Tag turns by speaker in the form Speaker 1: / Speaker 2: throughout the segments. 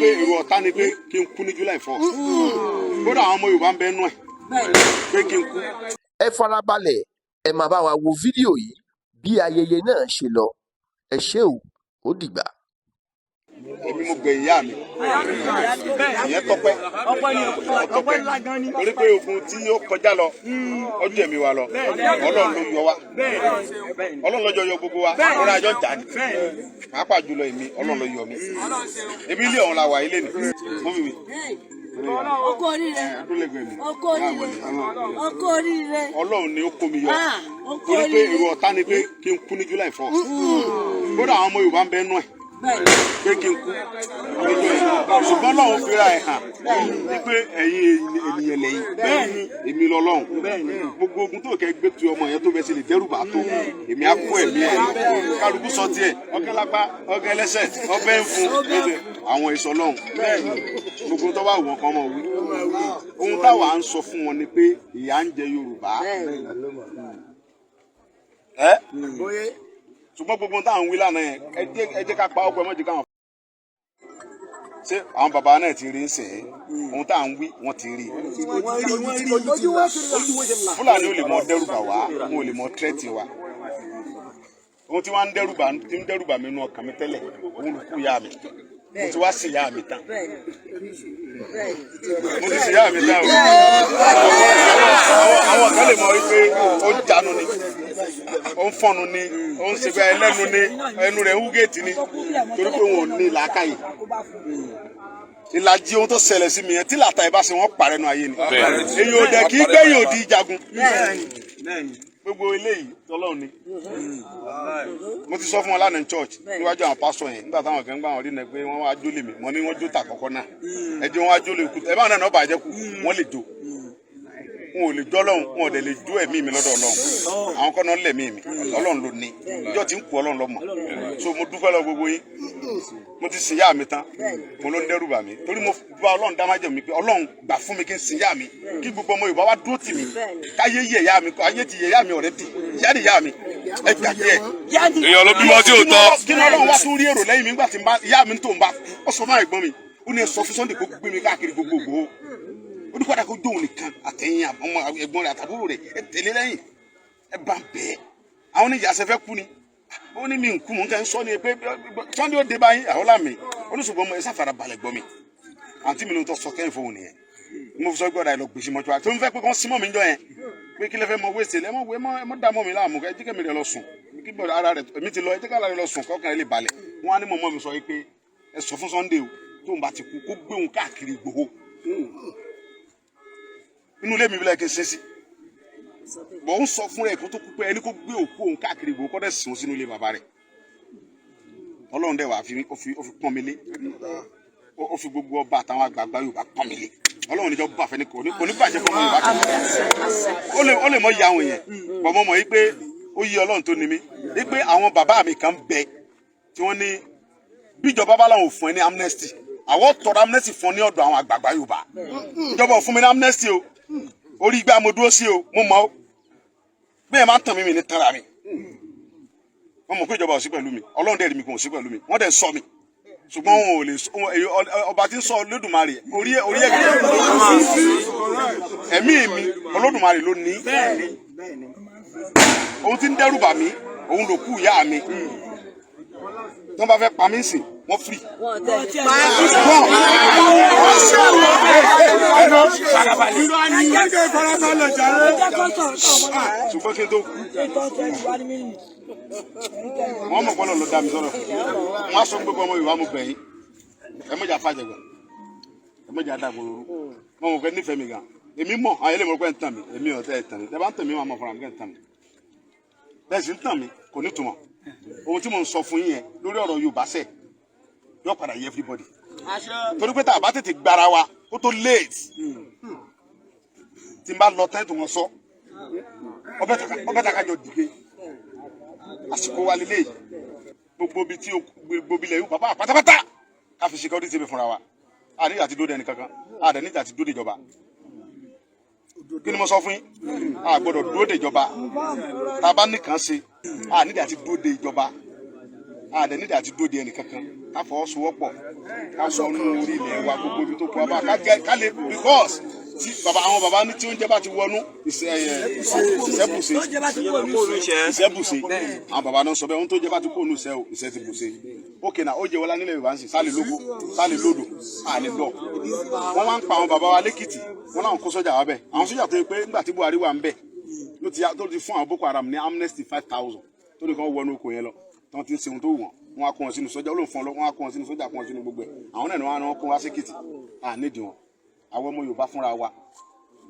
Speaker 1: Pé èrò ọ̀tá ni pé kí n kú ní July 4. Kódà àwọn ọmọ Yorùbá ń bẹ nú ẹ̀ pé kí n kú.
Speaker 2: Ẹ farabalẹ̀, ẹ máa bá wa wo fídíò yìí bí ayẹyẹ náà ṣe lọ. Ẹ ṣé o, ó dìgbà.
Speaker 1: Èmi mo gbẹ̀yìn ìyá mi, ìyẹn tọpẹ́ tọpẹ́, torí pé ogun tí ó kọjá lọ ọjọ́ ẹ̀mí wa lọ. Ọlọ́run ló yọ wá, Ọlọ́run lọ́jọ́ yọ gbogbo wa lórí àjọ jà ní, pàápàá jùlọ èmi, Ọlọ́run ló yọ mí. Èmi ilé ọ̀hún la wà, ilé ni mọ́mí mi.
Speaker 3: Ọkọ oríire. Ọkọ oríire, ọkọ oríire.
Speaker 1: Ọlọ́run ni ó kó mi yọ.
Speaker 3: Ah, ọkọ
Speaker 1: Torí pé
Speaker 3: oríire.
Speaker 1: èrò ọ̀tá ni pé kí n kú ní July 4. Kódà àwọn ọmọ Yorùbá ń bẹ nú ẹ̀ pé kí n kú lọ́jọ́ yẹn, ṣùgbọ́n Ọlọ́run fira ẹ̀ hàn ní pé ẹ̀yin ènìyàn lẹ́yìn, èmi lọ́lọ́run. Gbogbo ogun tó kẹ́ gbé tu ọmọ yẹn tó bẹ sí lè dẹ́rù bà tó, èmi á kó ẹ̀mí ẹ̀ lọ. Kálukú sọ tiẹ̀, ọkẹ́ lápá, ọkẹ́ lẹ́sẹ̀, ọbẹ̀ ń fún àwọn èso Ọlọ́run. Gbogbo tó bá wù wọn kọ́ mọ̀ wí. Ohun táwa ń sọ fún wọn ni pé ìyà ń jẹ Yorùbá ẹ, ṣùgbọ́n gbogbo táwọn ń wí lánàá yẹn, ẹ jẹ́ ká pa ọkọ̀, ẹ má jẹ́ káwọn ṣé àwọn bàbá náà ti rí ń sìn ín. Ohun tá à ń wí, wọ́n ti rí. Fúlàní ò lè mọ dẹ́rùbà wá, wọn ò lè mọ threat wa. Ohun tí wọ́n ń dẹ́rùbà, tí ń dẹ́rùbà mi nú ọkàn mi tẹ́lẹ̀, òun ló kú ìyá mi. Mo ti wá sí ìyá mi tán, mo ti sí ìyá mi tán o. Àwọn kan lè mọ wípé ó ń jánu ni, ó ń fọ́nu ni, ó ń ṣègbè ẹlẹ́nu ni, ẹnu rẹ̀ ń wú géètì ni, torí pé wọn ò ní làákàyè. Ìlàjì ohun tó ṣẹlẹ̀ sí mi yẹn, tí làtà ẹ bá ṣe, wọ́n parẹ́ nu ayé ni. Èyí ò dẹ̀ kí gbẹ̀yìn òdi jagun. Gbogbo eléyìí tọ́lọ́run ni. Mo ti sọ fún wọn lánàá ní church níwájú àwọn pásítọ̀ yẹn, nígbà táwọn kan gbà wọn rí nà pé wọ́n wá jólè mi. Mo ní wọ́n jó tà kọ́kọ́ náà, ẹ jẹ́ wọ́n wá jólè kú. Ẹ báwọn náà bàjẹ́ kú, wọ́n lè jó, wọn ò lè jọ́ lọ́hùn, wọn ò dẹ̀ lè jó ẹ̀mí mi lọ́dọ̀ Ọlọ́run. Àwọn kan náà lẹ̀mí mi, Ọlọ́run ló ní ìjọ tí ń kú, Ọlọ́run ló mọ̀. So mo dúpẹ́ lọ gbogbo yín. Mo ti sìn yá mi tán. Mo ló ń dẹ́rù bà mí torí mo bá Ọlọ́run dá májẹ̀mú mi pé Ọlọ́run gbà fún mi kí n sìn yá mi, kí gbogbo ọmọ Yorùbá wá dúró tì mí, káyé yẹ yá mi. Ayé ti yẹ yá mi already. Yá ni yá mi, ẹ gbàgbé ẹ.
Speaker 4: Èèyàn ló bímọ tí ò tọ́.
Speaker 1: Kí ni Ọlọ́run wá tún rí èrò lẹ́yìn mi nígbà tí ìyá mi tó ń bá ó sọ fún ẹ̀gbọ́n mi, ó ní ẹ sọ fún Sunday kó gbé mi káàkiri gbogbo Ìgbòho. Ó ní kódà kó dóun nìkan àtẹ̀yìn ọmọ ẹ̀gbọ́n rẹ̀ àtàbúrò rẹ̀, ẹ tẹ̀lé lẹ́yìn, ẹ bá ń bẹ́ẹ̀. Àwọn oníjà ṣe fẹ́ kú ni. Ó ní mi ń kú, mò ń kẹ́ ń sọ ni pé Sunday ó dé báyìí àwọn làmì. Ó ní ṣùgbọ́n ẹ sáfara balẹ̀ gbọ́ mi. Àǹtí mi ló ń tọ́ sọ kẹ́yìn fóun nìyẹn. Mo fi sọ gbọ́dọ̀ ẹ lọ gbèsè mọ́tò tó ń fẹ́ pé kán símọ́ mi jọ yẹn, pé kí lè fẹ́ mọ wéṣẹ̀ ẹ mọ ẹ mọ dá mọ́ mi láàmú. Ẹ jẹ́ kẹ́mi rẹ̀ lọ sùn, kí bọ̀dọ̀ ara rẹ̀ èmi ti lọ, ẹ jẹ́ kára rẹ̀ lọ sùn, kọ́kàn rẹ̀ lè balẹ̀. Wọ́n á ní mọ̀mọ́ mi sọ pé ẹ sọ fún Sunday o, tóun bá ti kú, kó gbé òun káàkiri Ìgbòho. Inú ilé mi bí lẹ́ẹ̀kẹ́ ṣe sí bọ̀, ń sọ fún rẹ̀ kó tó kú pé ẹni kó gbé òkú òun káàkiri Ìgbòho, kó dẹ̀ sùn sínú ilé bàbá rẹ̀. Ọlọ́run dẹ̀ wà ó fi pọ́n mi lé, ó fi gbogbo ọba àtàwọn àgbààgbà Yorùbá pọ́n mi lé. Ọlọ́run níjọ́ bá fẹ́ ní kò ní bàjẹ́ fún ọmọ Yorùbá kan. Ó lè mọ ìyá àwọn yẹn bọ̀, mọ́ mọ́ yí pé ó yí Ọlọ́run tó ní mi yí pé àwọn bàbá mi kan bẹ tí wọ́n ní bíjọba bá làwọn ò fún ẹ ní amnesty, àwọn tọrọ amnesty fún ọ ní ọ̀dọ̀ àwọn àgbààgbà Yorùbá. Ìjọba ò fún mi ní amnesty o. Orí igbá mo dúró sí o. Mo mọ̀ o, bẹ́ẹ̀ máa ń tàn mí, mi ní tanra mi. Wọ́n mọ̀ pé ìjọba ò sí pẹ̀lú mi. Ọlọ́run dẹ̀ rí mi kò sí pẹ̀lú mi, wọ́n dẹ̀ sọ mi, ṣùgbọ́n wọn ò lè ọba tí ń sọ Olódùmarè orí orí ẹ̀mí mi, Olódùmarè ló ní. Ohun tí ń dẹ́rù bà mí, òun ló kú ìyá mi. Tí wọ́n bá fẹ́ pa mí sìn, wọ́n free.
Speaker 3: Wọn tẹ
Speaker 1: Ṣùgbọ́n ṣùgbọ́n kí n tó kú, wọ́n mọ̀ pọ́nlọ́ ló dá mi sọ̀rọ̀. Wọ́n á sọ gbogbo ọmọ Yorùbá, mo bẹ̀ yín, ẹ mọ̀jà fàjẹgbà, ẹ mọ̀jà dàgbòrò. Wọ́n mọ̀ pé nífẹ̀ẹ́ mi gan. Èmi mọ̀ àwọn eléyìí mọ̀ pé ń tàn mí. Èmi ò tẹ́ ẹ̀ tàn mí. Tẹ́ bá ń tàn mí, máa mọ̀ fúnra mi kẹ́ ń tàn mí. Bẹ́ẹ̀ sì ń tàn mí, kò ní túmọ̀. Ohun tí mo ń sọ fún yín yẹn lórí ọ̀rọ̀ Yorùbá sẹ̀ yóò padà yé everybody, torí pé tá a bá tètè gbára wa, ó tó late. Tí n bá lọ tán tó wọn sọ ọbẹ̀ tàkà jọ dìde. Àsìkò wa lélẹ̀, gbogbo ibi tí gbogbo ilẹ̀ yóò bàbá pátápátá ká fi security tv fúnra wa. A ní àti dóde ẹnì kankan, a dẹ̀ ní àti dóde ìjọba. Kí ni mo sọ fún yín? A gbọ́dọ̀ dóde ìjọba. Tá a bá nìkan ṣe, a ní àti dóde ìjọba, a dẹ̀ ní àti dóde ẹnì kankan. Ká fọwọ́sowọ́pọ̀, ká wọnú orí ilẹ̀ wa, gbogbo ibi tó kú wa bá ká jẹ́ ká lè, because tí bàbá, àwọn bàbá ní tí oúnjẹ bá ti wọnú, ìṣẹ́bùṣe ìṣẹ́bùṣe. Àwọn bàbá náà sọ bẹ́ẹ̀, ohun tó jẹ́ bá ti kó ònú ìṣẹ́ o, ìṣẹ́ ti bùṣe. Ókè náà, ó jẹ́ wọlá nílẹ̀ Yorùbá ń sìn sálẹ̀ lóko, sálẹ̀ lódò, àlè lọ. Wọ́n wá ń pa àwọn bàbá wa lẹ́kìtì, wọ́n láwọn kó sọ́jà wa bẹ̀. Àwọn sọ́jà tó yẹ pé nígbà tí Buhari wà ń bẹ̀ ló ti tó ti fún àwọn Boko Haram ní amnesty 5,000 tó ní kàn wọnú oko yẹn lọ, tí wọ́n ti ń ṣe ohun tó wù wọ́n. Wọ́n á kó wọn sínú sọ́jà, ó lóun fún ọ lọ, wọ́n á kó wọn sínú sọ́jà, kó wọn sínú gbogbo ẹ̀. Àwọn náà ni wọ́n á kó wá sékìtì. À nídìí wọn. Àwọn ọmọ Yorùbá fúnra wa,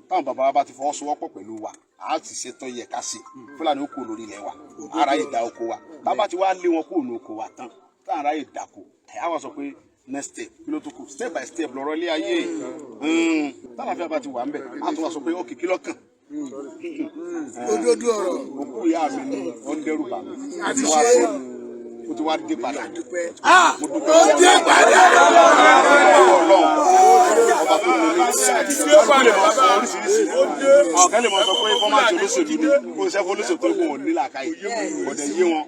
Speaker 1: táwọn bàbá wa bá ti fọwọ́sowọ́pọ̀ pẹ̀lú wa, a ti ṣe tán yẹ ká ṣe. Fúlàní ó kú lórí ilẹ̀ wa, ara yìí da oko wa. Tábà ti wá lé wọn kúrò ní oko wa tán, táwọn ará yìí dàkó ẹ̀, á wá sọ pé next step, kí ló tó kù? Step by step lọ́rọ̀ ilé ayé. Tálàfíà bá ti wà ń bẹ̀, á tún wá sọ pé ó kìkí lọ́kàn.
Speaker 5: Òdodo ọ̀rọ̀.
Speaker 1: Òkú ìyá mi ni ó ń dẹ́rù bà mí.
Speaker 5: Àti
Speaker 1: Ó ti wá
Speaker 5: ṣe.
Speaker 1: ó ti wá dé padà.
Speaker 5: Dúpẹ́.
Speaker 1: Mo dúpẹ́.
Speaker 5: Ó dé padà.
Speaker 1: Lọ́wọ́ Ọlọ́run ọba tó ní ní. Wọ́n lè máa sọ oríṣiríṣi, àwọn kan lè máa sọ pé fọ́máàtì olóṣèlú ni kó ṣe fún olóṣèlú, torí pé wọn ò ní làákàyè, kò dẹ̀ yé wọn.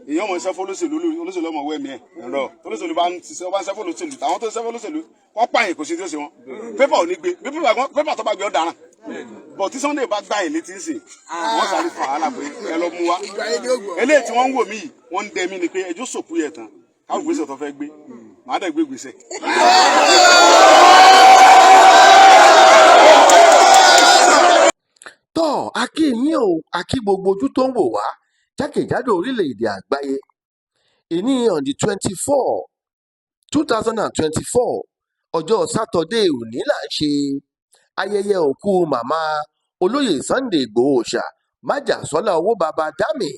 Speaker 1: Èèyàn mọ̀ ṣe fún olóṣèlú, olóṣèlú ọmọ wẹ̀mí ẹ̀ ẹ̀rọ olóṣèlú bá ń ṣiṣẹ́, bá ń ṣe fún olóṣèlú. Àwọn tó ń ṣe fún olóṣèlú, wọ́n pààyàn, kò sí tí ó ṣe wọn. Pépà ò ní gbé bí pépà tó bá gbé ọ̀ dáràn bọ̀. Tí Sunday bá gbá yẹn létí ń sìn, wọ́n sáré fún wàhálà pé ẹ lọ mú wa. Eléyìí tí wọ́n ń wò mí yìí, wọ́n ń dẹ mí ni pé ẹjọ́ sòkú yẹ tán, káwọn gbèsè tó fẹ́ gbé, màá dẹ̀ gbé gbèsè.
Speaker 2: Tọ́ a kí yín o, a kí gbogbo ojú tó ń wò wá jákèjádò orílẹ̀-èdè àgbáyé. Ìní on the 24, 2024, ọjọ́ Sátọ̀dé òní là ń ṣe ayẹyẹ òkú màmá olóyè Sunday Ìgbòho Òòṣà májàsọ́lá owó baba dami.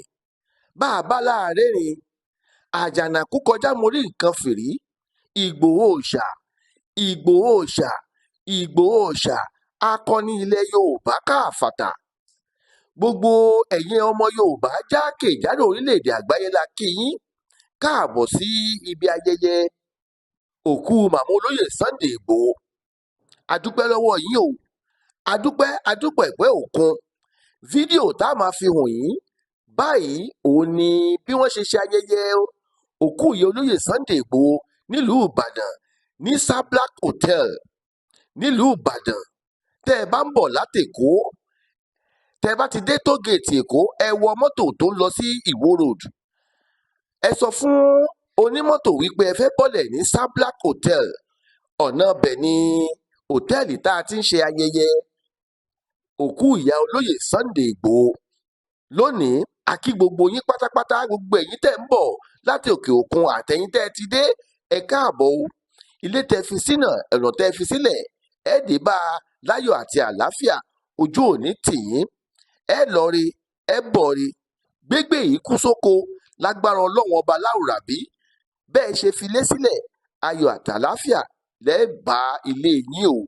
Speaker 2: Bá a bá láàárẹ̀ rìn àjànàkú kọjá, mo rí nǹkan fìrí. Ìgbòho Òòṣà, Ìgbòho Òòṣà, Ìgbòho Òòṣà, akọni ilẹ̀ Yorùbá káfàtà. Gbogbo ẹ̀yin ọmọ Yorùbá jákèjádò orílẹ̀-èdè àgbáyé la kí yín káàbọ̀ sí ibi ayẹyẹ òkú màmá olóyè Sunday Ìgbòho. A dúpẹ́ lọ́wọ́ yín o, a dúpẹ́, a dúpẹ́ pẹ́ òkun. Fídíò tá a máa fi hàn yín báyìí òun ni bí wọ́n ṣe ṣe ayẹyẹ òkú ìyá olóyè Sunday Ìgbòho nílùú Ìbàdàn ní Sablak Hotel nílùú Ìbàdàn. Tẹ́ ẹ bá ń bọ̀ látèkó, tẹ́ ẹ bá ti dé tógèètì Èkó, ẹ wọ mọ́tò tó ń lọ sí Ìwó Road. Ẹ sọ fún onímọ́tò wípé ẹ fẹ́ bọ́lẹ̀ ní Sablak Hotel. Ọ̀nà ibẹ̀ ní òtẹ́ẹ̀lì tá a ti ń ṣe ayẹyẹ òkú ìyá olóyè Sunday Ìgbòho lónìí. A kí gbogbo yín pátápátá, gbogbo ẹ̀yin tẹ́ ń bọ̀ láti òkè òkun àtẹ̀yin tẹ́ ẹ ti dé, ẹ káàbọ̀ o. Ilé tẹ́ fi sínà, ẹ̀nà tẹ́ fi sílẹ̀, ẹ dé bá a láyọ̀ àti àlàáfíà. Ojú òní tì yín, ẹ lọ rí, ẹ bọ̀ rí, gbégbé yìí kú sóko lágbára Ọlọ́run ọba láwùrábí. Bẹ́ẹ̀ ṣe filé sílẹ̀, ayọ̀ àtàlàáfíà lẹ́ẹ̀ bá ilé yín o.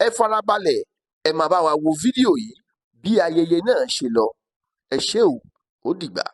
Speaker 2: Ẹ farabalẹ̀, ẹ máa bá wa wo fídíò yìí bí ayẹyẹ náà ṣe lọ. Ẹ ṣé o, ó dìgbà.